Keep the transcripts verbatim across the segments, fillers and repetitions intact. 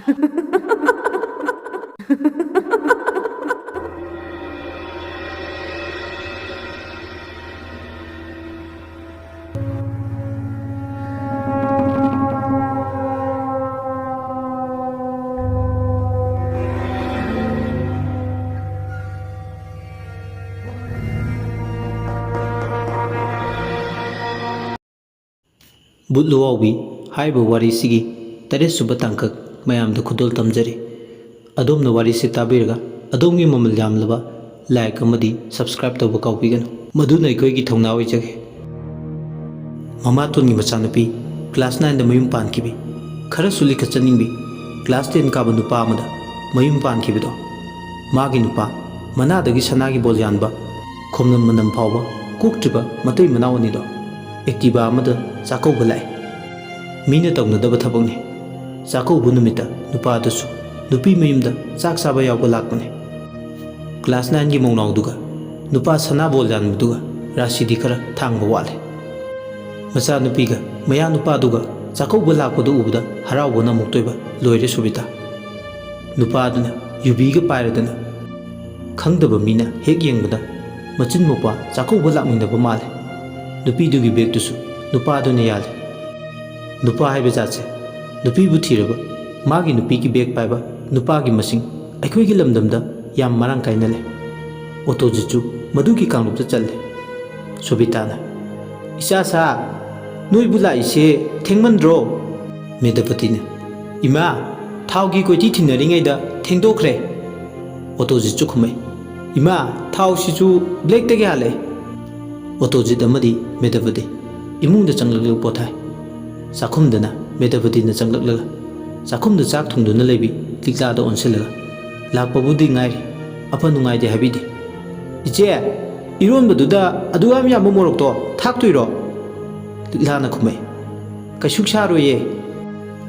ꯕꯨꯠ ꯂꯨꯋꯥꯎꯕꯤ ꯍꯥꯏꯔꯤꯕ ꯋꯥꯔꯤꯁꯤꯒꯤ ꯇꯔꯦꯠ ꯁꯨꯕ ꯇꯥꯡꯀꯛ ꯃꯌꯥꯝꯗ ꯈꯨꯗꯣꯜ ꯇꯝꯖꯔꯤ꯫ ꯑꯗꯣꯝꯅ ꯋꯥꯔꯤꯁꯤ ꯇꯥꯕꯤꯔꯒ ꯑꯗꯣꯝꯒꯤ ꯃꯃꯜ ꯌꯥꯝꯂꯕ like ꯑꯃꯗꯤ subscribe ꯇꯧꯕ ꯀꯥꯎꯕꯤꯒꯅꯨ꯫ ꯃꯗꯨꯅ ꯑꯩꯈꯣꯏꯒꯤ ꯊꯧꯅꯥ ꯑꯣꯏꯖꯒꯦ꯫ ꯃꯃꯥꯇꯣꯟꯒꯤ ꯃꯆꯥꯅꯨꯄꯤ class nineꯗ ꯃꯌꯨꯝ ꯄꯥꯟꯈꯤꯕꯤ, ꯈꯔꯁꯨ ꯂꯤꯈꯠꯆꯅꯤꯡꯕꯤ class ten ꯀꯥꯕ ꯅꯨꯄꯥ ꯑꯃꯗ ꯃꯌꯨꯝ ꯄꯥꯟꯈꯤꯕꯗꯣ, ꯃꯥꯒꯤ ꯅꯨꯄꯥ ꯃꯅꯥꯗꯒꯤ ꯁꯅꯥꯒꯤ ꯕꯣꯜ ꯌꯥꯟꯕ, ꯈꯣꯝꯅꯝ ꯃꯅꯝ ꯐꯥꯎꯕ ꯀꯣꯛꯇ꯭ꯔꯤꯕ ꯃꯇꯩ ꯃꯅꯥꯎ ꯑꯅꯤꯗꯣ Activa ꯑꯃꯗ ꯆꯥꯛꯀꯧꯕ ꯂꯥꯛꯑꯦ꯫ ꯃꯤꯅ ꯇꯧꯅꯗꯕ ꯊꯕꯛꯅꯤ꯫ ꯆꯥꯛꯀꯧꯕ ꯅꯨꯃꯤꯠꯇ ꯅꯨꯄꯥꯗꯨꯁꯨ ꯅꯨꯄꯤ ꯃꯌꯨꯝꯗ ꯆꯥꯛ ꯆꯥꯕ ꯌꯥꯎꯕ ꯂꯥꯛꯄꯅꯦ꯫ Class nineꯒꯤ ꯃꯧꯅꯥꯎꯗꯨꯒ ꯅꯨꯄꯥ ꯁꯅꯥ ꯕꯣꯜ ꯌꯥꯟꯕꯗꯨꯒ ꯔꯥꯁꯤꯗꯤ ꯈꯔ ꯊꯥꯡꯕ ꯋꯥꯠꯂꯦ꯫ ꯃꯆꯥꯅꯨꯄꯤꯒ ꯃꯌꯥ ꯅꯨꯄꯥꯗꯨꯒ ꯆꯥꯛꯀꯧꯕ ꯂꯥꯛꯄꯗꯨ ꯎꯕꯗ ꯍꯔꯥꯎꯕꯅ ꯑꯃꯨꯛꯇꯣꯏꯕ ꯂꯣꯏꯔꯦ ꯁꯣꯕꯤꯇꯥ꯫ ꯅꯨꯄꯥꯗꯨꯅ ꯌꯨꯕꯤꯒ ꯄꯥꯏꯔꯗꯅ ꯈꯪꯗꯕ ꯃꯤꯅ ꯍꯦꯛ ꯌꯦꯡꯕꯗ ꯃꯆꯤꯟ ꯃꯧꯄ꯭ꯋꯥ ꯆꯥꯛꯀꯧꯕ ꯂꯥꯛꯃꯤꯟꯅꯕ ꯃꯥꯜꯂꯦ꯫ ꯅꯨꯄꯤꯗꯨꯒꯤ bag ꯇꯨꯁꯨ ꯅꯨꯄꯥꯗꯨꯅ ꯌꯥꯜꯂꯦ꯫ ꯅꯨꯄꯥ ꯍꯥꯏꯕ ꯖꯥꯠꯁꯦ ꯅꯨꯄꯤꯕꯨ ꯊꯤꯔꯕ ꯃꯥꯒꯤ ꯅꯨꯄꯤꯒꯤ bag ꯄꯥꯏꯕ ꯅꯨꯄꯥꯒꯤ ꯃꯁꯤꯡ ꯑꯩꯈꯣꯏꯒꯤ ꯂꯝꯗꯝꯗ ꯌꯥꯝ ꯃꯔꯥꯡ ꯀꯥꯏꯅ ꯂꯩ꯫ ꯑꯣꯇꯣꯖꯤꯠꯁꯨ ꯃꯗꯨꯒꯤ ꯀꯥꯡꯂꯨꯞꯇ ꯆꯜꯂꯦ꯫ ꯁꯣꯕꯤꯇꯥꯅ, "ꯏꯆꯥꯁꯥ, ꯅꯣꯏꯕꯨ ꯂꯥꯛꯏꯁꯦ ꯊꯦꯡꯃꯟꯗ꯭ꯔꯣ?" ꯃꯦꯙꯥꯄꯇꯤꯅ, "ꯏꯃꯥ, ꯊꯥꯎꯒꯤ ꯀꯣꯏꯇꯤ ꯊꯤꯅꯔꯤꯉꯩꯗ ꯊꯦꯡꯗꯣꯛꯈ꯭ꯔꯦ꯫" ꯑꯣꯇꯣꯖꯤꯠꯁꯨ ꯈꯨꯝꯃꯛꯏ, "ꯏꯃꯥ, ꯊꯥꯎꯁꯤꯁꯨ blackꯇꯒꯤ ꯍꯥꯜꯂꯛꯑꯦ꯫" ꯑꯣꯇꯣꯖꯤꯠ ꯑꯃꯗꯤ ꯃꯦꯙꯥꯄꯇꯤ ꯏꯃꯨꯡꯗ ꯆꯪꯂꯛꯂꯒ ꯄꯣꯊꯥꯏ꯫ ꯆꯥꯛꯈꯨꯝꯗꯅ ꯃꯦꯙꯥꯄꯇꯤꯅ ꯆꯪꯂꯛꯂꯒ ꯆꯥꯛꯈꯨꯝꯗ ꯆꯥꯛ ꯊꯣꯡꯗꯨꯅ ꯂꯩꯕꯤ ꯂꯤꯛꯂꯥꯗ ꯑꯣꯟꯁꯤꯜꯂꯒ, "ꯂꯥꯛꯄꯕꯨꯗꯤ ꯉꯥꯏꯔꯤ, ꯑꯐ ꯅꯨꯡꯉꯥꯏꯗꯤ ꯍꯥꯏꯕꯤꯗꯦ꯫" "ꯏꯆꯦ, ꯏꯔꯣꯟꯕꯗꯨꯗ ꯑꯗꯨ ꯌꯥꯝ ꯌꯥꯝꯕ ꯃꯣꯔꯣꯛꯇꯣ ꯊꯥꯛꯇꯣꯏꯔꯣ?" ꯂꯤꯛꯂꯥꯅ ꯈꯨꯝꯃꯛꯏ, "ꯀꯩꯁꯨ ꯁꯥꯔꯣꯏꯌꯦ꯫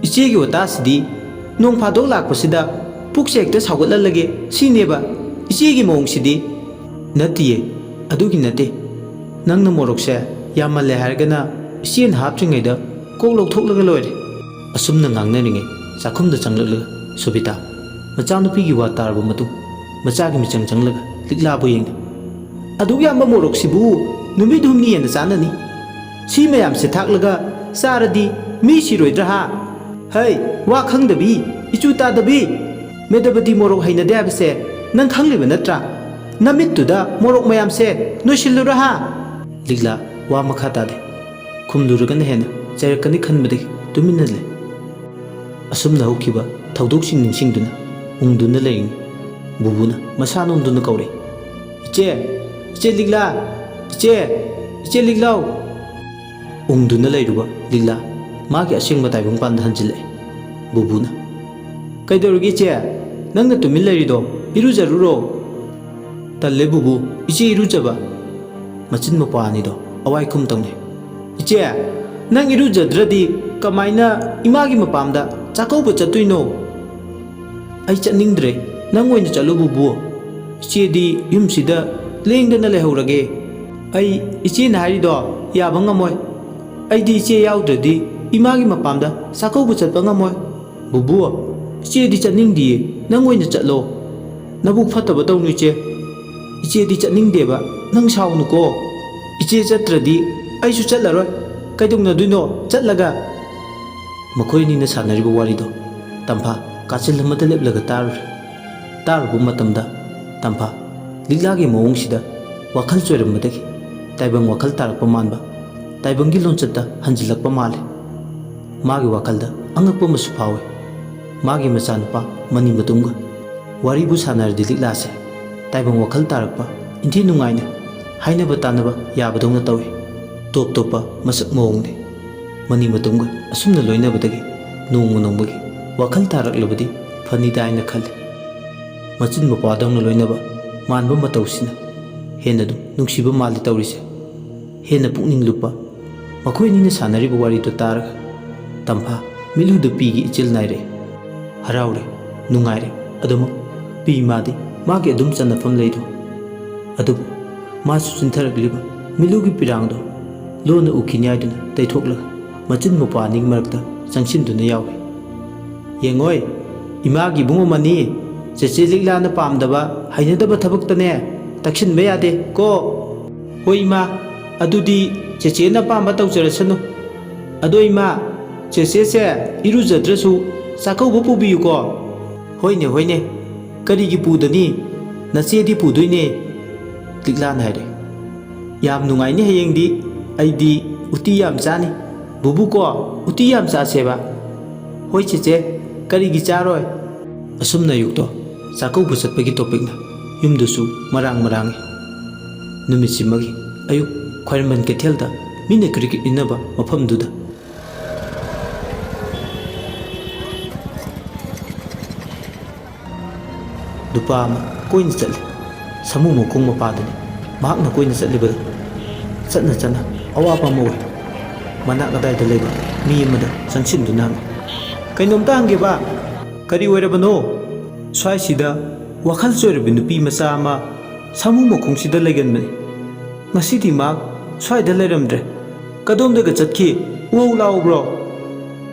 ꯏꯆꯦꯒꯤ ꯋꯥꯇꯥꯁꯤꯗꯤ, ꯅꯣꯡ ꯐꯥꯗꯣꯛ ꯂꯥꯛꯄꯁꯤꯗ ꯄꯨꯛꯁꯦ ꯍꯦꯛꯇ ꯁꯥꯎꯒꯠꯍꯜꯂꯒꯦ ꯁꯤꯅꯦꯕ ꯏꯆꯦꯒꯤ ꯃꯑꯣꯡꯁꯤꯗꯤ?" "ꯅꯠꯇꯤꯌꯦ, ꯑꯗꯨꯒꯤ ꯅꯠꯇꯦ꯫ ꯅꯪꯅ ꯃꯣꯔꯣꯛꯁꯦ ꯌꯥꯝꯃꯜꯂꯦ ꯍꯥꯏꯔꯒꯅ ꯏꯆꯦꯅ ꯍꯥꯞꯇ꯭ꯔꯤꯉꯩꯗ ꯀꯣꯛ ꯂꯧꯊꯣꯛꯂꯒ ꯂꯣꯏꯔꯦ꯫" ꯑꯁꯨꯝꯅ ꯉꯥꯡꯅꯔꯤꯉꯩ ꯆꯥꯛꯈꯨꯝꯗ ꯆꯪꯂꯛꯂꯒ ꯁꯣꯕꯤꯇꯥ ꯃꯆꯥꯅꯨꯄꯤꯒꯤ ꯋꯥ ꯇꯥꯔꯕ ꯃꯇꯨꯡ ꯃꯆꯥꯒꯤ ꯃꯤꯆꯪ ꯆꯪꯂꯒ ꯂꯤꯛꯂꯥꯕꯨ ꯌꯦꯡꯉꯤ꯫ "ꯑꯗꯨꯛ ꯌꯥꯝꯕ ꯃꯣꯔꯣꯛꯁꯤꯕꯨ ꯅꯨꯃꯤꯠ ꯍꯨꯝꯅꯤ ꯍꯦꯟꯅ ꯆꯥꯅꯅꯤ꯫ ꯁꯤ ꯃꯌꯥꯝꯁꯦ ꯊꯥꯛꯂꯒ ꯆꯥꯔꯗꯤ ꯃꯤ ꯁꯤꯔꯣꯏꯗ꯭ꯔꯥ ꯍꯥ? ꯍꯩ, ꯋꯥ ꯈꯪꯗꯕꯤ, ꯏꯆꯨ ꯇꯥꯗꯕꯤ! ꯃꯦꯗꯕꯗꯤ ꯃꯣꯔꯣꯛ ꯍꯩꯅꯗꯦ ꯍꯥꯏꯕꯁꯦ ꯅꯪ ꯈꯪꯂꯤꯕ ꯅꯠꯇ꯭ꯔꯥ? ꯅꯃꯤꯠꯇꯨꯗ ꯃꯣꯔꯣꯛ ꯃꯌꯥꯝꯁꯦ ꯅꯣꯏꯁꯤꯜꯂꯨꯔꯥ ꯍꯥ?" ꯂꯤꯛꯂꯥ ꯋꯥ ꯃꯈꯥ ꯇꯥꯗꯦ꯫ ꯈꯨꯝꯂꯨꯔꯒꯅ ꯍꯦꯟꯅ ꯆꯩꯔꯛꯀꯅꯤ ꯈꯟꯕꯗꯒꯤ ꯇꯨꯃꯤꯟꯅ ꯂꯩ꯫ ꯑꯁꯨꯝꯅ ꯍꯧꯈꯤꯕ ꯊꯧꯗꯣꯛꯁꯤꯡ ꯅꯤꯡꯁꯤꯡꯗꯨꯅ ꯎꯪꯗꯨꯅ ꯂꯩꯔꯤꯉꯩ ꯕꯨꯕꯨꯅ ꯃꯁꯥ ꯅꯣꯝꯗꯨꯅ ꯀꯧꯔꯛꯏ, "ꯏꯆꯦ! ꯏꯆꯦ ꯂꯤꯛꯂꯥ! ꯏꯆꯦ! ꯏꯆꯦ ꯂꯤꯛꯂꯥꯎ!" ꯎꯪꯗꯨꯅ ꯂꯩꯔꯨꯕ ꯂꯤꯛꯂꯥ ꯃꯥꯒꯤ ꯑꯁꯦꯡꯕ ꯇꯥꯏꯕꯪꯄꯥꯟꯗ ꯍꯟꯖꯤꯜꯂꯛꯏ꯫ ꯕꯨꯕꯨꯅ, "ꯀꯩꯗꯧꯔꯒꯦ ꯏꯆꯦ? ꯅꯪꯅ ꯇꯨꯃꯤꯟ ꯂꯩꯔꯤꯗꯣ? ꯏꯔꯨꯖꯔꯨꯔꯣ!" "ꯇꯜꯂꯦ ꯕꯨꯕꯨ, ꯏꯆꯦ ꯏꯔꯨꯖꯕ!" ꯃꯆꯤꯟ ꯃꯄꯥ ꯑꯅꯤꯗꯣ ꯑꯋꯥꯏ ꯈꯨꯝ ꯇꯧꯅꯩ꯫ "ꯏꯆꯦ, ꯅꯪ ꯏꯔꯨꯖꯗ꯭ꯔꯗꯤ ꯀꯃꯥꯏꯅ ꯏꯃꯥꯒꯤ ꯃꯄꯥꯝꯗ ꯆꯥꯛꯀꯧꯕ ꯆꯠꯇꯣꯏꯅꯣ?" "ꯑꯩ ꯆꯠꯅꯤꯡꯗ꯭ꯔꯦ, ꯅꯪ ꯑꯣꯏꯅ ꯆꯠꯂꯨ ꯕꯨꯕꯨ꯫ ꯏꯆꯦꯗꯤ ꯌꯨꯝꯁꯤꯗ ꯂꯦꯡꯗꯅ ꯂꯩꯍꯧꯔꯒꯦ꯫ ꯑꯩ ꯏꯆꯦꯅ ꯍꯥꯏꯔꯤꯗꯣ ꯌꯥꯕ ꯉꯝꯃꯣꯏ꯫ ꯑꯩꯗꯤ ꯏꯆꯦ ꯌꯥꯎꯗ꯭ꯔꯗꯤ ꯏꯃꯥꯒꯤ ꯃꯄꯥꯝꯗ ꯆꯥꯛꯀꯧꯕ ꯆꯠꯄ ꯉꯝꯃꯣꯏ꯫ ꯕꯨꯕꯨ, ꯏꯆꯦꯗꯤ ꯆꯠꯅꯤꯡꯗꯤꯌꯦ, ꯅꯪ ꯑꯣꯏꯅ ꯆꯠꯂꯣ꯫ ꯅꯕꯨꯛ ꯐꯠꯇꯕ ꯇꯧꯅꯨ ꯏꯆꯦ꯫ ꯏꯆꯦꯗꯤ ꯆꯠꯅꯤꯡꯗꯦꯕ, ꯅꯪ ꯁꯥꯎꯅꯨꯀꯣ꯫ ꯏꯆꯦ ꯆꯠꯇ꯭ꯔꯗꯤ ꯑꯩꯁꯨ ꯆꯠꯂꯔꯣꯏ꯫ ꯀꯩꯗꯧꯅꯗꯣꯏꯅꯣ ꯆꯠꯂꯒ?" ꯃꯈꯣꯏ ꯑꯅꯤꯅ ꯁꯥꯟꯅꯔꯤꯕ ꯋꯥꯔꯤꯗꯣ ꯇꯝꯐꯥ ꯀꯥꯆꯤꯜ ꯑꯃꯗ ꯂꯦꯞꯂꯒ ꯇꯥꯔꯨꯔꯦ꯫ ꯇꯥꯔꯨꯕ ꯃꯇꯝꯗ ꯇꯝꯐꯥ ꯂꯤꯛꯂꯥꯒꯤ ꯃꯑꯣꯡꯁꯤꯗ ꯋꯥꯈꯜ ꯆꯣꯏꯔꯝꯕꯗꯒꯤ ꯇꯥꯏꯕꯪ ꯋꯥꯈꯜ ꯇꯥꯔꯛꯄ ꯃꯥꯟꯕ, ꯇꯥꯏꯕꯪꯒꯤ ꯂꯣꯟꯆꯠꯇ ꯍꯟꯖꯤꯜꯂꯛꯄ ꯃꯥꯜꯂꯦ꯫ ꯃꯥꯒꯤ ꯋꯥꯈꯜꯗ ꯑꯉꯛꯄ ꯑꯃꯁꯨ ꯐꯥꯎꯏ꯫ ꯃꯥꯒꯤ ꯃꯆꯥꯅꯨꯄꯥ ꯃꯅꯤꯃꯇꯨꯝꯒ ꯋꯥꯔꯤꯕꯨ ꯁꯥꯟꯅꯔꯗꯤ ꯂꯤꯛꯂꯥꯁꯦ ꯇꯥꯏꯕꯪ ꯋꯥꯈꯜ ꯇꯥꯔꯛꯄ, ꯏꯟꯊꯤ ꯅꯨꯡꯉꯥꯏꯅ ꯍꯥꯏꯅꯕ ꯇꯥꯟꯅꯕ ꯌꯥꯕꯗꯧꯅ ꯇꯧꯏ꯫ ꯇꯣꯞ ꯇꯣꯞꯄ ꯃꯁꯛ ꯃꯑꯣꯡꯅꯤ꯫ ꯃꯅꯤꯃꯇꯨꯝꯒ ꯑꯁꯨꯝꯅ ꯂꯣꯏꯅꯕꯗꯒꯤ ꯅꯣꯡꯃ ꯅꯣꯡꯃꯒꯤ ꯋꯥꯈꯜ ꯇꯥꯔꯛꯂꯕꯗꯤ ꯐꯅꯤꯗ ꯍꯥꯏꯅ ꯈꯜꯂꯤ꯫ ꯃꯆꯤꯟ ꯃꯄ꯭ꯋꯥꯗꯧꯅ ꯂꯣꯏꯅꯕ ꯃꯥꯟꯕ ꯃꯇꯧꯁꯤꯅ ꯍꯦꯟꯅ ꯑꯗꯨꯝ ꯅꯨꯡꯁꯤꯕ ꯃꯥꯜꯂꯤ ꯇꯧꯔꯤꯁꯦ꯫ ꯍꯦꯟꯅ ꯄꯨꯛꯅꯤꯡ ꯂꯨꯞꯄ ꯃꯈꯣꯏ ꯑꯅꯤꯅ ꯁꯥꯟꯅꯔꯤꯕ ꯋꯥꯔꯤꯗꯨ ꯇꯥꯔꯒ ꯇꯝꯐꯥ ꯃꯤꯠꯂꯨꯗ ꯄꯤꯒꯤ ꯏꯆꯤꯜ ꯅꯥꯏꯔꯛꯏ꯫ ꯍꯔꯥꯎꯔꯦ, ꯅꯨꯡꯉꯥꯏꯔꯦ, ꯑꯗꯨꯃꯛ ꯄꯤ ꯃꯥꯗꯤ ꯃꯥꯒꯤ ꯑꯗꯨꯝ ꯆꯟꯅꯐꯝ ꯂꯩꯗꯣ꯫ ꯑꯗꯨꯕꯨ ꯃꯥꯁꯨ ꯆꯤꯟꯊꯔꯛꯂꯤꯕ ꯃꯤꯠꯂꯨꯒꯤ ꯄꯤꯔꯥꯡꯗꯣ ꯂꯣꯟꯅ ꯎꯈꯤꯅꯤ ꯍꯥꯏꯗꯨꯅ ꯇꯩꯊꯣꯛꯂꯒ ꯃꯆꯤꯟ ꯃꯄꯥ ꯑꯅꯤꯒꯤ ꯃꯔꯛꯇ ꯆꯪꯁꯤꯟꯗꯨꯅ ꯌꯥꯎꯏ꯫ "ꯌꯦꯡꯉꯣꯏ, ꯏꯃꯥꯒꯤ ꯏꯕꯨꯡ ꯑꯃꯅꯤ꯫ ꯆꯦꯆꯦ ꯂꯤꯛꯂꯥꯅ ꯄꯥꯝꯗꯕ, ꯍꯩꯅꯗꯕ ꯊꯕꯛꯇꯅꯦ ꯇꯛꯁꯤꯟꯕ ꯌꯥꯗꯦ ꯀꯣ꯫" "ꯍꯣꯏ ꯏꯃꯥ, ꯑꯗꯨꯗꯤ ꯆꯦꯆꯦꯅ ꯑꯄꯥꯝꯕ ꯇꯧꯖꯔꯁꯅꯨ꯫ ꯑꯗꯣ ꯏꯃꯥ, ꯆꯦꯆꯦꯁꯦ ꯏꯔꯨꯖꯗ꯭ꯔꯁꯨ ꯆꯥꯛꯀꯧꯕ ꯄꯨꯕꯤꯌꯨꯀꯣ꯫" "ꯍꯣꯏꯅꯦ, ꯍꯣꯏꯅꯦ, ꯀꯔꯤꯒꯤ ꯄꯨꯗꯅꯤ? ꯅꯆꯦꯗꯤ ꯄꯨꯗꯣꯏꯅꯦ꯫" ꯂꯤꯛꯂꯥꯅ ꯍꯥꯏꯔꯦ꯫ "ꯌꯥꯝ ꯅꯨꯡꯉꯥꯏꯅꯤ ꯍꯌꯦꯡꯗꯤ, ꯑꯩꯗꯤ ꯎꯇꯤ ꯌꯥꯝ ꯆꯥꯅꯤ꯫ ꯕꯨꯕꯨꯀꯣ, ꯎꯇꯤ ꯌꯥꯝ ꯆꯥꯁꯦꯕ꯫" "ꯍꯣꯏ ꯆꯦꯆꯦ, ꯀꯔꯤꯒꯤ ꯆꯥꯔꯣꯏ?" ꯑꯁꯨꯝꯅ ꯑꯌꯨꯛꯇꯣ ꯆꯥꯛꯀꯧꯕ ꯆꯠꯄꯒꯤ ꯇꯣꯄꯤꯛꯅ ꯌꯨꯝꯗꯨꯁꯨ ꯃꯔꯥꯡ ꯃꯔꯥꯡꯉꯤ꯫ ꯅꯨꯃꯤꯠꯁꯤꯃꯒꯤ ꯑꯌꯨꯛ ꯈ꯭ꯋꯥꯏꯔꯝꯕꯟ ꯀꯩꯊꯦꯜꯗ ꯃꯤꯅ ꯀ꯭ꯔꯤꯛ ꯀ꯭ꯔꯤꯛ ꯏꯟꯅꯕ ꯃꯐꯝꯗꯨꯗ ꯅꯨꯄꯥ ꯑꯃ ꯀꯣꯏꯅ ꯆꯠꯂꯤ꯫ ꯁꯥꯃꯨ ꯃꯈꯣꯡ ꯃꯄꯥꯗꯨꯅꯤ ꯃꯍꯥꯛꯅ ꯀꯣꯏꯅ ꯆꯠꯂꯤꯕꯗꯨ꯫ ꯆꯠꯅ ꯆꯠꯅ ꯑꯋꯥꯕ ꯑꯃ ꯑꯣꯏ꯫ ꯃꯅꯥꯛ ꯑꯗꯥꯏꯗ ꯂꯩꯕ ꯃꯤ ꯑꯃꯗ ꯆꯪꯁꯤꯟꯗꯨꯅ ꯍꯪꯉꯤ, "ꯀꯩꯅꯣꯝꯇ ꯍꯪꯒꯦꯕ꯫" "ꯀꯔꯤ ꯑꯣꯏꯔꯕꯅꯣ?" "ꯁ꯭ꯋꯥꯏꯁꯤꯗ ꯋꯥꯈꯜ ꯆꯣꯏꯔꯕꯤ ꯅꯨꯄꯤ ꯃꯆꯥ ꯑꯃ ꯁꯥꯃꯨ ꯃꯈꯣꯡꯁꯤꯗ ꯂꯩꯒꯟꯕꯅꯤ꯫ ꯉꯁꯤꯗꯤ ꯃꯍꯥꯛ ꯁ꯭ꯋꯥꯏꯗ ꯂꯩꯔꯝꯗ꯭ꯔꯦ꯫ ꯀꯗꯣꯝꯗꯒ ꯆꯠꯈꯤ? ꯎꯍꯧ ꯂꯥꯛꯎꯕ꯭ꯔꯣ?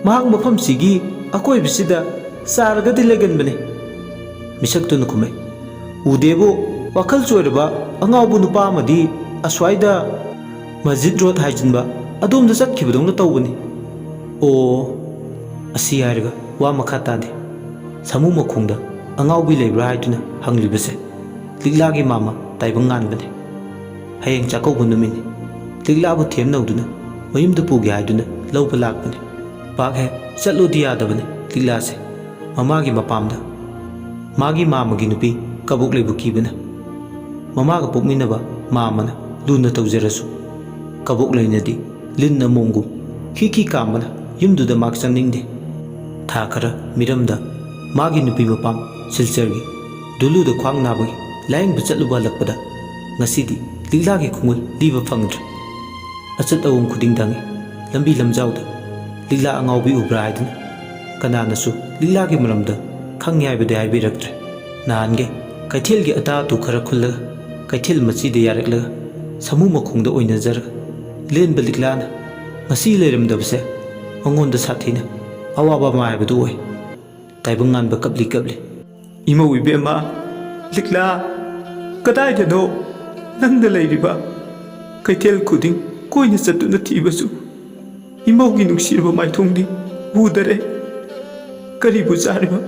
ꯃꯍꯥꯛ ꯃꯐꯝꯁꯤꯒꯤ ꯑꯀꯣꯏꯕꯁꯤꯗ ꯆꯥꯔꯒꯗꯤ ꯂꯩꯒꯟꯕꯅꯤ꯫" ꯃꯤꯁꯛꯇꯨꯅ ꯈꯨꯝꯃꯦ, "ꯎꯗꯦꯕꯨ, ꯋꯥꯈꯜ ꯆꯣꯏꯔꯕ ꯑꯉꯥꯎꯕ ꯅꯨꯄꯥ ꯑꯃꯗꯤ ꯑꯁ꯭ꯋꯥꯏꯗ ꯃꯁꯖꯤꯗ ꯔꯣꯗ ꯍꯥꯏꯖꯤꯟꯕ ꯑꯗꯣꯝꯗ ꯆꯠꯈꯤꯕꯗꯧꯅ ꯇꯧꯕꯅꯤ꯫" "ꯑꯣ꯫" ꯑꯁꯤ ꯍꯥꯏꯔꯒ ꯋꯥ ꯃꯈꯥ ꯇꯥꯗꯦ꯫ ꯁꯥꯃꯨ ꯃꯈꯣꯡꯗ ꯑꯉꯥꯎꯕꯤ ꯂꯩꯕ꯭ꯔꯥ ꯍꯥꯏꯗꯨꯅ ꯍꯪꯂꯤꯕꯁꯦ ꯂꯤꯛꯂꯥꯒꯤ ꯃꯥꯃ ꯇꯥꯏꯕꯪ ꯉꯥꯟꯕꯅꯤ꯫ ꯍꯌꯦꯡ ꯆꯥꯛꯀꯧꯕ ꯅꯨꯃꯤꯠꯅꯤ꯫ ꯂꯤꯛꯂꯥꯕꯨ ꯊꯦꯝꯅꯧꯗꯨꯅ ꯃꯌꯨꯝꯗ ꯄꯨꯒꯦ ꯍꯥꯏꯗꯨꯅ ꯂꯧꯕ ꯂꯥꯛꯄꯅꯤ꯫ ꯄꯥꯛ ꯍꯦꯛ ꯆꯠꯂꯨꯗꯤ ꯌꯥꯗꯕꯅꯤ ꯂꯤꯛꯂꯥꯁꯦ꯫ ꯃꯃꯥꯒꯤ ꯃꯄꯥꯝꯗ ꯃꯥꯒꯤ ꯃꯥꯃꯒꯤ ꯅꯨꯄꯤ ꯀꯕꯣꯛ ꯂꯩꯕꯨ ꯀꯤꯕꯅ ꯃꯃꯥꯒ ꯄꯣꯛꯃꯤꯟꯅꯕ ꯃꯥꯃꯅ ꯂꯨꯅ ꯇꯧꯖꯔꯁꯨ ꯀꯕꯣꯛ ꯂꯩꯅꯗꯤ ꯂꯤꯟ ꯑꯃꯣꯝꯒꯨꯝ ꯈꯤ ꯈꯤ ꯀꯥꯝꯕꯅ ꯌꯨꯝꯗꯨꯗ ꯃꯍꯥꯛ ꯆꯪꯅꯤꯡꯗꯦ꯫ ꯊꯥ ꯈꯔ ꯃꯤꯔꯝꯗ ꯃꯥꯒꯤ ꯅꯨꯄꯤ ꯃꯄꯥꯝ ꯁꯤꯜꯆꯔꯒꯤ ꯗꯨꯂꯨꯗ ꯈ꯭ꯋꯥꯡ ꯅꯥꯕꯒꯤ ꯂꯥꯌꯦꯡꯕ ꯆꯠꯂꯨꯕ ꯍꯜꯂꯛꯄꯗ ꯉꯁꯤꯗꯤ ꯂꯤꯛꯂꯥꯒꯤ ꯈꯣꯡꯒꯨꯜ ꯂꯤꯕ ꯐꯪꯗ꯭ꯔꯦ꯫ ꯑꯆꯠ ꯑꯋꯣꯡ ꯈꯨꯗꯤꯡꯗ ꯍꯪꯉꯤ꯫ ꯂꯝꯕꯤ ꯂꯝꯖꯥꯎꯗ ꯂꯤꯛꯂꯥ ꯑꯉꯥꯎꯕꯤ ꯎꯕ꯭ꯔꯥ ꯍꯥꯏꯗꯨꯅ ꯀꯅꯥꯅꯁꯨ ꯂꯤꯛꯂꯥꯒꯤ ꯃꯔꯝꯗ ꯈꯪꯉꯤ ꯍꯥꯏꯕꯗꯤ ꯍꯥꯏꯕꯤꯔꯛꯇ꯭ꯔꯦ꯫ ꯅꯍꯥꯟꯒꯩ ꯀꯩꯊꯦꯜꯒꯤ ꯑꯇꯥ ꯑꯇꯨ ꯈꯔ ꯈꯨꯜꯂꯒ ꯀꯩꯊꯦꯜ ꯃꯆꯤꯗ ꯌꯥꯔꯛꯂꯒ ꯁꯥꯃꯨ ꯃꯈꯣꯡꯗ ꯑꯣꯏꯅꯖꯔꯒ ꯂꯦꯟꯕ ꯂꯤꯛꯂꯥꯅ ꯉꯁꯤ ꯂꯩꯔꯝꯗꯕꯁꯦ ꯃꯉꯣꯟꯗ ꯁꯥꯊꯤꯅ ꯑꯋꯥꯕ ꯑꯃ ꯍꯥꯏꯕꯗꯨ ꯑꯣꯏ꯫ ꯇꯥꯏꯕꯪꯉꯥꯟꯕ ꯀꯞꯂꯤ ꯀꯞꯂꯤ꯫ "ꯏꯃꯧ ꯏꯕꯦꯝꯃ, ꯂꯤꯛꯂꯥ, ꯀꯗꯥꯏꯗꯅꯣ ꯅꯪꯅ ꯂꯩꯔꯤꯕ? ꯀꯩꯊꯦꯜ ꯈꯨꯗꯤꯡ ꯀꯣꯏꯅ ꯆꯠꯇꯨꯅ ꯊꯤꯕꯁꯨ ꯏꯃꯧꯒꯤ ꯅꯨꯡꯁꯤꯔꯕ ꯃꯥꯏꯊꯣꯡꯗꯤ ꯎꯗꯔꯦ꯫ ꯀꯔꯤꯕꯨ ꯆꯥꯔꯤꯕ?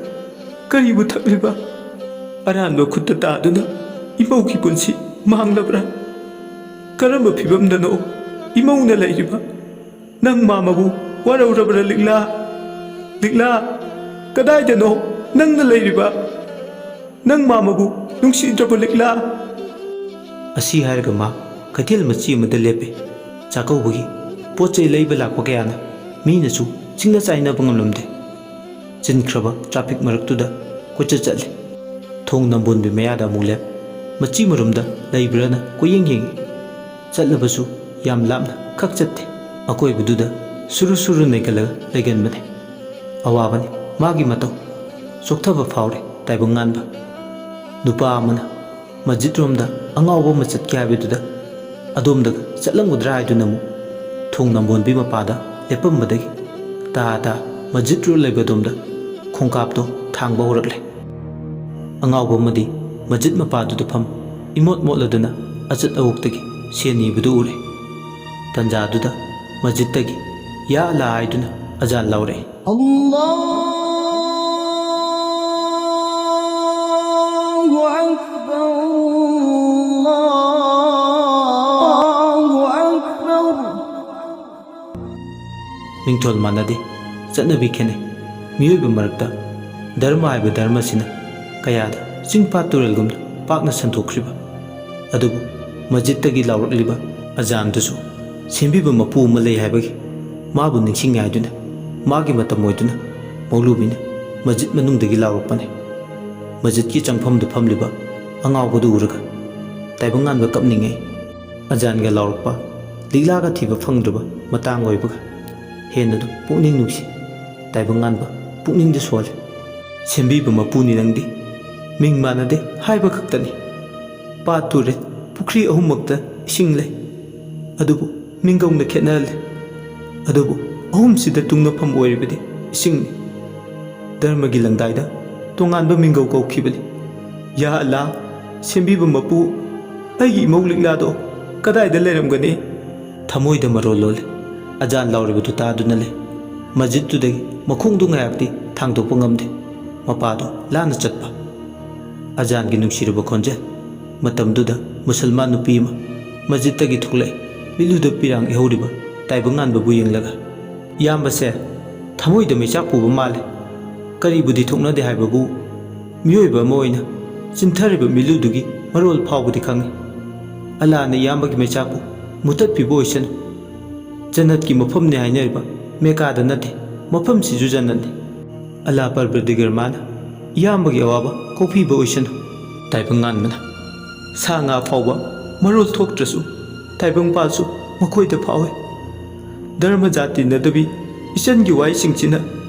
ꯀꯔꯤꯕꯨ ꯊꯛꯂꯤꯕ? ꯑꯔꯥꯟꯕ ꯈꯨꯠꯇ ꯇꯥꯗꯨꯅ ꯏꯃꯧꯒꯤ ꯄꯨꯟꯁꯤ ꯃꯥꯡꯂꯕ꯭ꯔꯥ? ꯀꯔꯝꯕ ꯐꯤꯕꯝꯗꯅꯣ ꯏꯃꯧꯅ ꯂꯩꯔꯤꯕ? ꯅꯪ ꯃꯥꯃꯕꯨ ꯋꯥꯔꯧꯔꯕ꯭ꯔꯥ, ꯂꯤꯛꯂꯥ? ꯂꯤꯛꯂꯥ, ꯀꯗꯥꯏꯗꯅꯣ ꯅꯪꯅ ꯂꯩꯔꯤꯕ? ꯅꯪ ꯃꯥꯃꯕꯨ ꯅꯨꯡꯁꯤꯗ꯭ꯔꯕ, ꯂꯤꯛꯂꯥ?" ꯑꯁꯤ ꯍꯥꯏꯔꯒ ꯃꯥ ꯀꯩꯊꯦꯜ ꯃꯆꯤ ꯑꯃꯗ ꯂꯦꯞꯄꯦ꯫ ꯆꯥꯛꯀꯧꯕꯒꯤ ꯄꯣꯠ ꯆꯩ ꯂꯩꯕ ꯂꯥꯛꯄ ꯀꯌꯥꯅ ꯃꯤꯅꯁꯨ ꯆꯤꯡꯅ ꯆꯥꯏꯅꯕ ꯉꯝꯂꯝꯗꯦ꯫ ꯆꯤꯟꯈ꯭ꯔꯕ ꯇ꯭ꯔꯥꯐꯤꯛ ꯃꯔꯛꯇꯨꯗ ꯀꯣꯏꯆꯠ ꯆꯠꯂꯦ꯫ ꯊꯣꯡ ꯅꯝꯕꯣꯟꯕꯤ ꯃꯌꯥꯗ ꯑꯃꯨꯛ ꯂꯦꯞ, ꯃꯆꯤ ꯃꯔꯨꯝꯗ ꯂꯩꯕ꯭ꯔꯥꯅ ꯀꯣꯏꯌꯦꯡ ꯌꯦꯡꯉꯤ꯫ ꯆꯠꯂꯕꯁꯨ ꯌꯥꯝ ꯂꯥꯞꯅ ꯈꯛ ꯆꯠꯇꯦ꯫ ꯑꯀꯣꯏꯕꯗꯨꯗ ꯁꯨꯔꯨ ꯁꯨꯔꯨ ꯅꯩꯒꯜꯂꯒ ꯂꯩꯒꯟꯕꯅꯦ꯫ ꯑꯋꯥꯕꯅꯤ ꯃꯥꯒꯤ ꯃꯇꯧ꯫ ꯆꯣꯛꯊꯕ ꯐꯥꯎꯔꯦ ꯇꯥꯏꯕꯪꯉꯥꯟꯕ꯫ ꯅꯨꯄꯥ ꯑꯃꯅ ꯃꯁꯖꯤꯗꯔꯣꯝꯗ ꯑꯉꯥꯎꯕ ꯑꯃ ꯆꯠꯀꯦ ꯍꯥꯏꯕꯗꯨꯗ ꯑꯗꯣꯝꯗꯒ ꯆꯠꯂꯝꯒꯗ꯭ꯔꯥ ꯍꯥꯏꯗꯨꯅ ꯑꯃꯨꯛ ꯊꯣꯡ ꯅꯝꯕꯣꯟꯕꯤ ꯃꯄꯥꯗ ꯂꯦꯞꯄꯝꯕꯗꯒꯤ ꯇꯥ ꯇꯥ ꯃꯁꯖꯤꯗꯔꯣ ꯂꯩꯕꯗꯣꯝꯗ ꯈꯣꯡꯀꯥꯞꯇꯣ ꯊꯥꯡꯕ ꯍꯧꯔꯛꯂꯦ꯫ ꯑꯉꯥꯎꯕ ꯑꯃꯗꯤ ꯃꯁꯖꯤꯗ ꯃꯄꯥꯗꯨꯗ ꯐꯝ ꯏꯃꯣꯠ ꯃꯣꯠꯂꯗꯨꯅ ꯑꯆꯠ ꯑꯋꯣꯛꯇꯒꯤ ꯁꯦꯟ ꯅꯤꯕꯗꯨ ꯎꯔꯦ꯫ ꯇꯟꯖꯥꯗꯨꯗ ꯃꯁꯖꯤꯗꯇꯒꯤ "ꯌꯥ ꯑꯜꯂꯥ" ꯍꯥꯏꯗꯨꯅ ꯑꯖꯥꯟ ꯂꯥꯎꯔꯛꯏ꯫ الله أكبر، الله أكبر. ꯃꯤꯡꯊꯣꯜ ꯃꯥꯟꯅꯗꯦ, ꯆꯠꯅꯕꯤ ꯈꯦꯠꯅꯩ꯫ ꯃꯤꯑꯣꯏꯕ ꯃꯔꯛꯇ ꯙꯔꯃ ꯍꯥꯏꯕ ꯙꯔꯃꯁꯤꯅ ꯀꯌꯥꯗ ꯆꯤꯡ ꯄꯥꯠ ꯇꯨꯔꯦꯜꯒꯨꯝꯅ ꯄꯥꯛꯅ ꯁꯟꯗꯣꯛꯈ꯭ꯔꯤꯕ꯫ ꯑꯗꯨꯕꯨ ꯃꯁꯖꯤꯗꯇꯒꯤ ꯂꯥꯎꯔꯛꯂꯤꯕ ꯑꯖꯥꯟꯗꯨꯁꯨ ꯁꯦꯝꯕꯤꯕ ꯃꯄꯨ ꯑꯃ ꯂꯩ ꯍꯥꯏꯕꯒꯤ ꯃꯥꯕꯨ ꯅꯤꯡꯁꯤꯡꯉꯥꯏꯗꯨꯅ ꯃꯥꯒꯤ ꯃꯇꯝ ꯑꯣꯏꯗꯨꯅ ꯃꯧꯂꯨꯕꯤꯅ ꯃꯁꯖꯤꯗ ꯃꯅꯨꯡꯗꯒꯤ ꯂꯥꯎꯔꯛꯄꯅꯤ꯫ ꯃꯁꯖꯤꯗꯀꯤ ꯆꯪꯐꯝꯗꯨ ꯐꯝꯂꯤꯕ ꯑꯉꯥꯎꯕꯗꯨ ꯎꯔꯒ ꯇꯥꯏꯕꯪꯉꯥꯟꯕ ꯀꯞꯅꯤꯡꯉꯦ꯫ ꯑꯖꯥꯟꯒ ꯂꯥꯎꯔꯛꯄ, ꯂꯤꯛꯂꯥꯒ ꯊꯤꯕ ꯐꯪꯗ꯭ꯔꯕ ꯃꯇꯥꯡ ꯑꯣꯏꯕꯒ ꯍꯦꯟꯅꯗꯨ ꯄꯨꯛꯅꯤꯡ ꯅꯨꯡꯁꯤ꯫ ꯇꯥꯏꯕꯪꯉꯥꯟꯕ ꯄꯨꯛꯅꯤꯡꯗ ꯁꯣꯜꯂꯤ꯫ ꯁꯦꯝꯕꯤꯕ ꯃꯄꯨꯅꯤ ꯅꯪꯗꯤ꯫ ꯃꯤꯡ ꯃꯥꯟꯅꯗꯦ ꯍꯥꯏꯕ ꯈꯛꯇꯅꯤ꯫ ꯄꯥꯠ ꯇꯨꯔꯦꯜ ꯄꯨꯈ꯭ꯔꯤ ꯑꯍꯨꯝꯃꯛꯇ ꯏꯁꯤꯡ ꯂꯩ꯫ ꯑꯗꯨꯕꯨ ꯃꯤꯡꯒꯧꯅ ꯈꯦꯠꯅꯍꯜꯂꯤ꯫ ꯑꯗꯨꯕꯨ ꯑꯍꯨꯝꯁꯤꯗ ꯇꯨꯡꯅꯐꯝ ꯑꯣꯏꯔꯤꯕꯗꯤ ꯏꯁꯤꯡꯅꯤ꯫ ꯙꯔꯃꯒꯤ ꯂꯪꯗꯥꯏꯗ ꯇꯣꯉꯥꯟꯕ ꯃꯤꯡꯒꯧ ꯀꯧꯈꯤꯕꯅꯤ꯫ "ꯌꯥ ꯑꯜꯂꯥ, ꯁꯦꯝꯕꯤꯕ ꯃꯄꯨ, ꯑꯩꯒꯤ ꯏꯃꯧ ꯂꯤꯛꯂꯥꯗꯣ ꯀꯗꯥꯏꯗ ꯂꯩꯔꯝꯒꯅꯤ?" ꯊꯃꯣꯏꯗ ꯃꯔꯣꯜ ꯂꯣꯜꯂꯤ꯫ ꯑꯖꯥꯟ ꯂꯥꯎꯔꯤꯕꯗꯨ ꯇꯥꯗꯨꯅ ꯂꯩ꯫ ꯃꯁꯖꯤꯗꯇꯨꯗꯒꯤ ꯃꯈꯣꯡꯗꯨ ꯉꯥꯏꯍꯥꯛꯇꯤ ꯊꯥꯡꯗꯣꯛꯄ ꯉꯝꯗꯦ꯫ ꯃꯄꯥꯗꯨ ꯂꯥꯟꯅ ꯆꯠꯄ꯫ ꯑꯖꯥꯟꯒꯤ ꯅꯨꯡꯁꯤꯔꯕ ꯈꯣꯟꯖꯦꯜ꯫ ꯃꯇꯝꯗꯨꯗ ꯃꯨꯁꯜꯃꯥꯟ ꯅꯨꯄꯤ ꯑꯃ ꯃꯁꯖꯤꯗꯇꯒꯤ ꯊꯣꯛꯂꯛꯏ, ꯃꯤꯠꯂꯨꯗ ꯄꯤꯔꯥꯡ ꯏꯍꯧꯔꯤꯕ ꯇꯥꯏꯕꯪꯉꯥꯟꯕꯕꯨ ꯌꯦꯡꯂꯒ꯫ "ꯏꯌꯥꯝꯕꯁꯦ ꯊꯃꯣꯏꯗ ꯃꯩꯆꯥꯛ ꯄꯨꯕ ꯃꯥꯜꯂꯦ꯫ ꯀꯔꯤꯕꯨꯗꯤ ꯊꯣꯛꯅꯗꯦ ꯍꯥꯏꯕꯕꯨ, ꯃꯤꯑꯣꯏꯕ ꯑꯃ ꯑꯣꯏꯅ ꯆꯤꯟꯊꯔꯤꯕ ꯃꯤꯠꯂꯨꯗꯨꯒꯤ ꯃꯔꯣꯜ ꯐꯥꯎꯕꯗꯤ ꯈꯪꯏ꯫ ꯑꯜꯂꯥꯅ ꯏꯌꯥꯝꯕꯒꯤ ꯃꯩꯆꯥꯛꯄꯨ ꯃꯨꯊꯠꯄꯤꯕ ꯑꯣꯏꯁꯅꯨ꯫ ꯖꯟꯅꯠꯀꯤ ꯃꯐꯝꯅꯤ ꯍꯥꯏꯅꯔꯤꯕ ꯃꯦꯀꯥꯗ ꯅꯠꯇꯦ, ꯃꯐꯝꯁꯤꯁꯨ ꯖꯟꯅꯠꯅꯤ꯫ ꯑꯜꯂꯥ ꯄꯔꯕꯔꯗꯤꯒꯔ ꯃꯥꯅ ꯏꯌꯥꯝꯕꯒꯤ ꯑꯋꯥꯕ ꯀꯣꯛꯄꯤꯕ ꯑꯣꯏꯁꯅꯨ꯫" ꯇꯥꯏꯕꯪ ꯉꯥꯟꯕꯅ, "ꯁꯥ ꯉꯥ ꯐꯥꯎꯕ ꯃꯔꯣꯜ ꯊꯣꯛꯇ꯭ꯔꯁꯨ, ꯇꯥꯏꯕꯪꯄꯥꯜꯁꯨ ꯃꯈꯣꯏꯗ ꯐꯥꯎꯏ꯫ ꯙꯔꯃ ꯖꯥꯇꯤ ꯅꯠꯇꯕꯤ ꯏꯆꯟꯒꯤ ꯋꯥꯍꯩꯁꯤꯡꯁꯤꯅ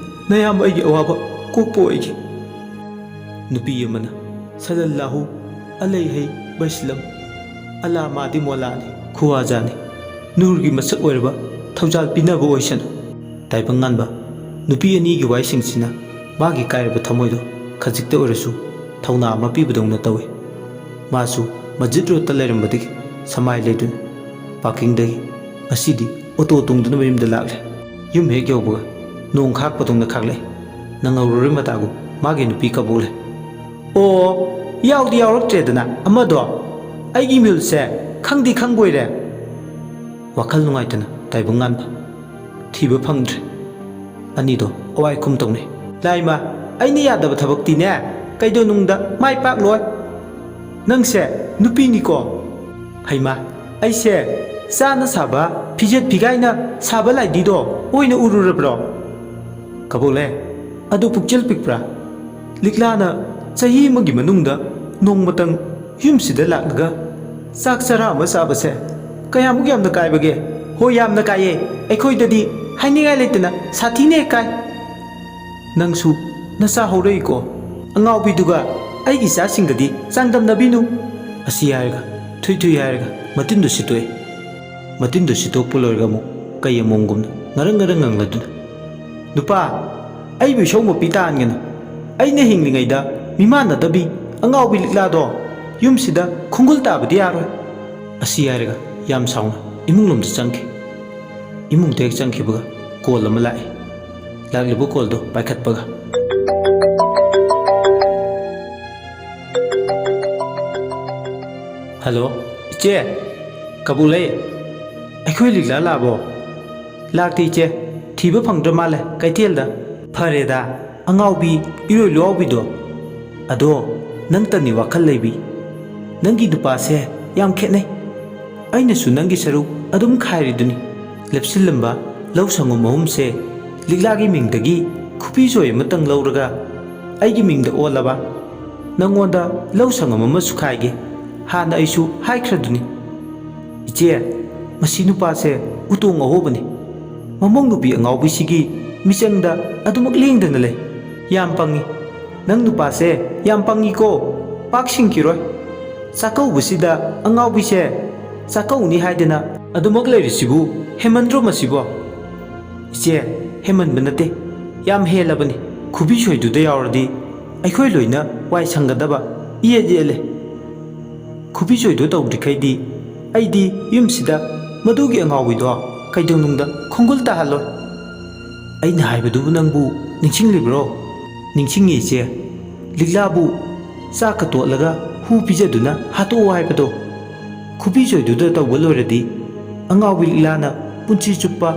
ꯅꯌꯥꯝꯕ ꯑꯩꯒꯤ ꯑꯋꯥꯕ ꯀꯣꯛꯄ ꯑꯣꯏꯒꯦ꯫" ꯅꯨꯄꯤ ꯑꯃꯅ, "ꯁꯂꯜꯂꯥꯍꯨ ꯑꯂꯩꯍꯤ ꯋꯁꯂꯝ, ꯑꯂꯥ ꯃꯥꯗꯤ ꯃꯣꯂꯥꯅꯤ, ꯈꯨꯋꯥꯖꯥꯅꯤ, ꯅꯨꯔꯒꯤ ꯃꯁꯛ ꯑꯣꯏꯔꯕ ꯊꯧꯖꯥꯜ ꯄꯤꯅꯕ ꯑꯣꯏꯁꯅꯨ꯫" ꯇꯥꯏꯕꯪ ꯉꯥꯟꯕ ꯅꯨꯄꯤ ꯑꯅꯤꯒꯤ ꯋꯥꯍꯩꯁꯤꯡꯁꯤꯅ ꯃꯥꯒꯤ ꯀꯥꯏꯔꯕ ꯊꯃꯣꯏꯗꯣ ꯈꯖꯤꯛꯇ ꯑꯣꯏꯔꯁꯨ ꯊꯧꯅꯥ ꯑꯃ ꯄꯤꯕꯗꯧꯅ ꯇꯧꯏ꯫ ꯃꯥꯁꯨ ꯃꯁꯖꯤꯗ ꯔꯣꯗꯇ ꯂꯩꯔꯝꯕꯗꯒꯤ ꯁꯃꯥꯏ ꯂꯩꯗꯨꯅ ꯄꯥꯔꯀꯤꯡꯗꯒꯤ ꯉꯁꯤꯗꯤ ꯑꯣꯇꯣ ꯇꯣꯡꯗꯨꯅ ꯃꯌꯨꯝꯗ ꯂꯥꯛꯂꯦ꯫ ꯌꯨꯝ ꯍꯦꯛ ꯌꯧꯕꯒ ꯅꯣꯡ ꯈꯥꯛꯄꯗꯧꯅ ꯈꯥꯛꯂꯛꯏ꯫ ꯅꯪꯍꯧꯔꯔꯣꯏ ꯃꯇꯥꯒꯨꯝ ꯃꯥꯒꯤ ꯅꯨꯄꯤ ꯀꯕꯣꯛꯂꯦ꯫ "ꯑꯣ, ꯌꯥꯎꯗꯤ ꯌꯥꯎꯔꯛꯇ꯭ꯔꯦꯗꯅ ꯑꯃꯗꯣ꯫ ꯑꯩꯒꯤ ꯃꯤꯜꯁꯦ ꯈꯪꯗꯤ ꯈꯪꯕꯣꯏꯔꯦ꯫" ꯋꯥꯈꯜ ꯅꯨꯡꯉꯥꯏꯇꯅ ꯇꯥꯏꯕꯪ ꯉꯥꯟꯕ꯫ ꯊꯤꯕ ꯐꯪꯗ꯭ꯔꯦ꯫ ꯑꯅꯤꯗꯣ ꯑꯋꯥꯏ ꯈꯨꯝ ꯇꯧꯅꯩ꯫ "ꯂꯥꯏꯃ, ꯑꯩꯅ ꯌꯥꯗꯕ ꯊꯕꯛꯇꯤꯅꯦ ꯀꯩꯗꯧꯅꯨꯡꯗ ꯃꯥꯏ ꯄꯥꯛꯂꯣꯏ꯫ ꯅꯪꯁꯦ ꯅꯨꯄꯤꯅꯤꯀꯣ?" "ꯍꯩꯃꯥ, ꯑꯩꯁꯦ ꯆꯥꯅ ꯁꯥꯕ ꯐꯤꯖꯦꯠ ꯐꯤꯒꯥꯏꯅ ꯁꯥꯕ ꯂꯥꯏꯗꯤꯗꯣ ꯑꯣꯏꯅ ꯎꯔꯨꯔꯕ꯭ꯔꯣ?" "ꯀꯕꯣꯛꯂꯦ, ꯑꯗꯨ ꯄꯨꯛꯆꯦꯜ ꯄꯤꯛꯄ꯭ꯔꯥ? ꯂꯤꯛꯂꯥꯅ ꯆꯍꯤ ꯑꯃꯒꯤ ꯃꯅꯨꯡꯗ ꯅꯣꯡꯃꯇꯪ ꯌꯨꯝꯁꯤꯗ ꯂꯥꯛꯂꯒ ꯆꯥꯛ ꯆꯔꯥ ꯑꯃ ꯆꯥꯕꯁꯦ ꯀꯌꯥꯃꯨꯛ ꯌꯥꯝꯅ ꯀꯥꯏꯕꯒꯦ?" "ꯍꯣꯏ, ꯌꯥꯝꯅ ꯀꯥꯏꯌꯦ꯫ ꯑꯩꯈꯣꯏꯗꯗꯤ ꯍꯥꯏꯅꯤꯡꯉꯥꯏ ꯂꯩꯇꯅ ꯁꯥꯊꯤꯅ ꯍꯦꯛ ꯀꯥꯏ꯫ ꯅꯪꯁꯨ ꯅꯆꯥ ꯍꯧꯔꯛꯏꯀꯣ꯫ ꯑꯉꯥꯎꯕꯤꯗꯨꯒ ꯑꯩꯒꯤ ꯏꯆꯥꯁꯤꯡꯒꯗꯤ ꯆꯥꯡꯗꯝꯅꯕꯤꯅꯨ꯫" ꯑꯁꯤ ꯍꯥꯏꯔꯒ ꯊꯨꯏ ꯊꯨꯏ ꯍꯥꯏꯔꯒ ꯃꯇꯤꯟꯗꯨ ꯁꯤꯠꯇꯣꯛꯏ꯫ ꯃꯇꯤꯟꯗꯨ ꯁꯤꯠꯇꯣꯛꯄ ꯂꯣꯏꯔꯒ ꯑꯃꯨꯛ ꯀꯩ ꯑꯃꯣꯝꯒꯨꯝꯅ ꯉꯔꯪ ꯉꯔꯪ ꯉꯪꯂꯗꯨꯅ, "ꯅꯨꯄꯥ, ꯑꯩꯕꯨ ꯏꯁꯧ ꯃꯄꯤ ꯇꯥꯍꯟꯒꯅꯨ꯫ ꯑꯩꯅ ꯍꯤꯡꯂꯤꯉꯩꯗ ꯃꯤꯃꯥꯟꯅꯗꯕꯤ ꯑꯉꯥꯎꯕꯤ ꯂꯤꯛꯂꯥꯗꯣ ꯌꯨꯝꯁꯤꯗ ꯈꯣꯡꯒꯨꯜ ꯇꯥꯕꯗꯤ ꯌꯥꯔꯣꯏ꯫ ꯑꯁꯤ ꯍꯥꯏꯔꯒ ꯌꯥꯝ ꯁꯥꯎꯅ ꯏꯃꯨꯡ ꯂꯣꯝꯗ ꯆꯪꯈꯤ꯫ ꯏꯃꯨꯡꯗ ꯍꯦꯛ ꯆꯪꯈꯤꯕꯒ ꯀꯣꯜ ꯑꯃ ꯂꯥꯛꯏ꯫ ꯂꯥꯛꯂꯤꯕ ꯀꯣꯜꯗꯣ ꯄꯥꯏꯈꯠꯄꯒ, "ꯍꯜꯂꯣ, ꯏꯆꯦ, ꯀꯕꯣꯛꯂꯩ, ꯑꯩꯈꯣꯏ ꯂꯤꯛꯂꯥ ꯂꯥꯛꯑꯕꯣ?" "ꯂꯥꯛꯇꯦ ꯏꯆꯦ, ꯊꯤꯕ ꯐꯪꯗ꯭ꯔ ꯃꯥꯜꯂꯦ ꯀꯩꯊꯦꯜꯗ꯫" "ꯐꯔꯦꯗ, ꯑꯉꯥꯎꯕꯤ ꯏꯔꯣꯏ ꯂꯨꯋꯥꯎꯕꯤꯗꯣ꯫ ꯑꯗꯣ ꯅꯪꯇꯅꯤ ꯋꯥꯈꯜ ꯂꯩꯕꯤ꯫ ꯅꯪꯒꯤ ꯅꯨꯄꯥꯁꯦ ꯌꯥꯝ ꯈꯦꯠꯅꯩ꯫ ꯑꯩꯅꯁꯨ ꯅꯪꯒꯤ ꯁꯔꯨꯛ ꯑꯗꯨꯝ ꯈꯥꯏꯔꯤꯗꯨꯅꯤ꯫" ꯂꯦꯞꯁꯤꯜꯂꯝꯕ ꯂꯧ ꯁꯪꯒꯝ ꯑꯍꯨꯝꯁꯦ ꯂꯤꯛꯂꯥꯒꯤ ꯃꯤꯡꯗꯒꯤ ꯈꯨꯕꯤꯖꯣꯏ ꯑꯃꯇꯪ ꯂꯧꯔꯒ ꯑꯩꯒꯤ ꯃꯤꯡꯗ ꯑꯣꯜꯂꯕ꯫ "ꯅꯪꯉꯣꯟꯗ ꯂꯧ ꯁꯪꯒꯝ ꯑꯃꯁꯨ ꯈꯥꯏꯒꯦ꯫ ꯍꯥꯟꯅ ꯑꯩꯁꯨ ꯍꯥꯏꯈ꯭ꯔꯗꯨꯅꯤ꯫" "ꯏꯆꯦ, ꯃꯁꯤ ꯅꯨꯄꯥꯁꯦ ꯎꯇꯣꯡ ꯑꯍꯣꯕꯅꯤ꯫ ꯃꯃꯧ ꯅꯨꯄꯤ ꯑꯉꯥꯎꯕꯤꯁꯤꯒꯤ ꯃꯤꯆꯪꯗ ꯑꯗꯨꯃꯛ ꯂꯦꯡꯗꯅ ꯂꯩ꯫ ꯌꯥꯝ ꯄꯪꯉꯤ꯫ ꯅꯪ ꯅꯨꯄꯥꯁꯦ ꯌꯥꯝ ꯄꯪꯉꯤꯀꯣ꯫ ꯄꯥꯛ ꯁꯤꯡꯈꯤꯔꯣꯏ꯫ ꯆꯥꯛꯀꯧꯕꯁꯤꯗ ꯑꯉꯥꯎꯕꯤꯁꯦ ꯆꯥꯛꯀꯧꯅꯤ ꯍꯥꯏꯗꯅ ꯑꯗꯨꯃꯛ ꯂꯩꯔꯤꯁꯤꯕꯨ ꯍꯦꯃꯟꯗ꯭ꯔꯣ ꯃꯁꯤꯕꯣ?" "ꯏꯆꯦ, ꯍꯦꯃꯟꯕ ꯅꯠꯇꯦ, ꯌꯥꯝ ꯍꯦꯜꯂꯕꯅꯤ꯫ ꯈꯨꯕꯤꯁꯣꯏꯗꯨꯗ ꯌꯥꯎꯔꯗꯤ ꯑꯩꯈꯣꯏ ꯂꯣꯏꯅ ꯋꯥꯏ ꯁꯪꯒꯗꯕ ꯏꯌꯦꯠ ꯌꯦꯠꯂꯦ꯫ ꯈꯨꯕꯤꯁꯣꯏꯗꯨ ꯇꯧꯗ꯭ꯔꯤꯈꯩꯗꯤ ꯑꯩꯗꯤ ꯌꯨꯝꯁꯤꯗ ꯃꯗꯨꯒꯤ ꯑꯉꯥꯎꯕꯤꯗꯣ ꯀꯩꯗꯧꯅꯨꯡꯗ ꯈꯣꯡꯒꯨꯜ ꯇꯥꯍꯜꯂꯣꯏ꯫" "ꯑꯩꯅ ꯍꯥꯏꯕꯗꯨꯕꯨ ꯅꯪꯕꯨ ꯅꯤꯡꯁꯤꯡꯂꯤꯕ꯭ꯔꯣ?" "ꯅꯤꯡꯁꯤꯡꯉꯤ ꯏꯆꯦ꯫ ꯂꯤꯛꯂꯥꯕꯨ ꯆꯥꯛꯀ ꯇꯣꯠꯂꯒ ꯍꯨ ꯄꯤꯖꯗꯨꯅ ꯍꯥꯠꯇꯣꯛꯑꯣ ꯍꯥꯏꯕꯗꯣ꯫ ꯈꯨꯕꯤꯁꯣꯏꯗꯨꯗ ꯇꯧꯕ ꯂꯣꯏꯔꯗꯤ ꯑꯉꯥꯎꯕꯤ ꯂꯤꯛꯂꯥꯅ ꯄꯨꯟꯁꯤ ꯆꯨꯞꯄ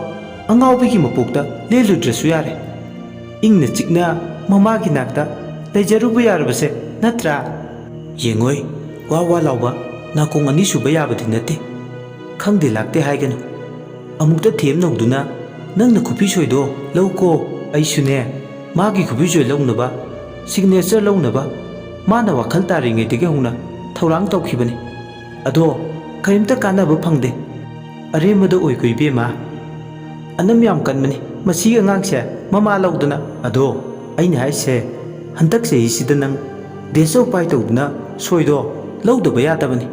ꯑꯉꯥꯎꯕꯤꯒꯤ ꯃꯄꯣꯛꯇ ꯂꯦꯜꯂꯨꯗ꯭ꯔꯁꯨ ꯌꯥꯔꯦ꯫ ꯏꯪꯅ ꯆꯤꯛꯅ ꯃꯃꯥꯒꯤ ꯅꯥꯛꯇ ꯂꯩꯖꯔꯨꯕ ꯌꯥꯔꯕꯁꯦ ꯅꯠꯇ꯭ꯔꯥ?" "ꯌꯦꯡꯉꯣꯏ, ꯋꯥ ꯋꯥ ꯂꯥꯎꯕ ꯅꯥꯀꯣꯡ ꯑꯅꯤ ꯁꯨꯕ ꯌꯥꯕꯗꯤ ꯅꯠꯇꯦ꯫ ꯈꯪꯗꯦ ꯂꯥꯛꯇꯦ ꯍꯥꯏꯒꯅꯨ꯫ ꯑꯃꯨꯛꯇ ꯊꯦꯝ ꯅꯧꯗꯨꯅ ꯅꯪꯅ ꯈꯨꯕꯤꯁꯣꯏꯗꯣ ꯂꯧꯀꯣ꯫ ꯑꯩꯁꯨꯅꯦ, ꯃꯥꯒꯤ ꯈꯨꯕꯤꯁꯣꯏ ꯂꯧꯅꯕ, ꯁꯤꯒꯅꯦꯆꯔ ꯂꯧꯅꯕ ꯃꯥꯅ ꯋꯥꯈꯜ ꯇꯥꯔꯤꯉꯩꯗꯒꯤ ꯍꯧꯅ ꯊꯧꯔꯥꯡ ꯇꯧꯈꯤꯕꯅꯤ꯫ ꯑꯗꯣ ꯀꯔꯤꯝꯇ ꯀꯥꯟꯅꯕ ꯐꯪꯗꯦ꯫ ꯑꯔꯦꯝꯕꯗ ꯑꯣꯏꯀꯣ ꯏꯕꯦꯝꯃ꯫ ꯑꯅꯝ ꯌꯥꯝ ꯀꯟꯕꯅꯤ ꯃꯁꯤꯒꯤ ꯑꯉꯥꯡꯁꯦ, ꯃꯃꯥ ꯂꯧꯗꯅ꯫" "ꯑꯗꯣ ꯑꯩꯅ ꯍꯥꯏꯁꯦ, ꯍꯟꯗꯛ ꯆꯍꯤꯁꯤꯗ ꯅꯪ ꯗꯦꯁ ꯑꯣꯐ ꯄꯥꯏ ꯇꯧꯗꯨꯅ ꯁꯣꯏꯗꯣ ꯂꯧꯗꯕ ꯌꯥꯗꯕꯅꯤ꯫"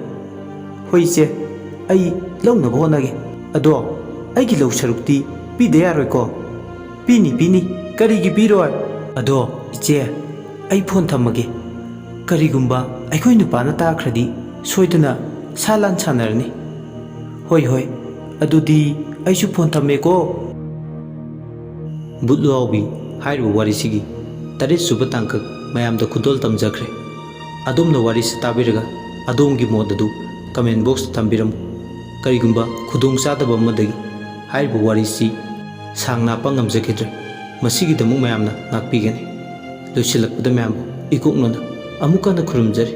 "ꯍꯣꯏ ꯏꯆꯦ, ꯑꯩ ꯂꯧꯅꯕ ꯍꯣꯠꯅꯒꯦ꯫ ꯑꯗꯣ ꯑꯩꯒꯤ ꯂꯧ ꯁꯔꯨꯛꯇꯤ ꯄꯤꯗ ꯌꯥꯔꯣꯏꯀꯣ?" ꯄꯤꯅꯤ, ꯄꯤꯅꯤ꯫ ꯀꯔꯤꯒꯤ ꯄꯤꯔꯣꯏ? ꯑꯗꯣ ꯏꯆꯦ, ꯑꯩ ꯐꯣꯟ ꯊꯝꯃꯒꯦ꯫ ꯀꯔꯤꯒꯨꯝꯕ ꯑꯩꯈꯣꯏ ꯅꯨꯄꯥꯅ ꯇꯥꯈ꯭ꯔꯗꯤ ꯁꯣꯏꯗꯅ ꯁꯥ ꯂꯥꯟ ꯁꯥꯟꯅꯔꯅꯤ꯫ ꯍꯣꯏ, ꯍꯣꯏ, ꯑꯗꯨꯗꯤ ꯑꯩꯁꯨ ꯐꯣꯟ ꯊꯝꯃꯦꯀꯣ꯫ ꯕꯨꯠꯂꯨꯍꯥꯎꯕꯤ ꯍꯥꯏꯔꯤꯕ ꯋꯥꯔꯤꯁꯤꯒꯤ ꯇꯔꯦꯠ ꯁꯨꯕ ꯇꯥꯡꯀꯛ ꯃꯌꯥꯝꯗ ꯈꯨꯗꯣꯜ ꯇꯝꯖꯈ꯭ꯔꯦ꯫ ꯑꯗꯣꯝꯅ ꯋꯥꯔꯤꯁꯤ ꯇꯥꯕꯤꯔꯒ ꯑꯗꯣꯝꯒꯤ ꯃꯣꯠ ꯑꯗꯨ comment box ꯇ ꯊꯝꯕꯤꯔꯝꯃꯨ꯫ ꯀꯔꯤꯒꯨꯝꯕ ꯈꯨꯗꯣꯡ ꯆꯥꯗꯕ ꯑꯃꯗꯒꯤ ꯍꯥꯏꯔꯤꯕ ꯋꯥꯔꯤꯁꯤ ꯁꯥꯡꯅ ꯍꯥꯞꯄ ꯉꯝꯖꯈꯤꯗ꯭ꯔꯦ꯫ ꯃꯁꯤꯒꯤꯗꯃꯛ ꯃꯌꯥꯝꯅ ꯉꯥꯛꯄꯤꯒꯅꯤ꯫ ꯂꯣꯏꯁꯤꯜꯂꯛꯄꯗ ꯃꯌꯥꯝꯕꯨ ꯏꯀꯣꯛꯅꯅ ꯑꯃꯨꯛ ꯍꯟꯅ ꯈꯨꯔꯨꯝꯖꯔꯤ꯫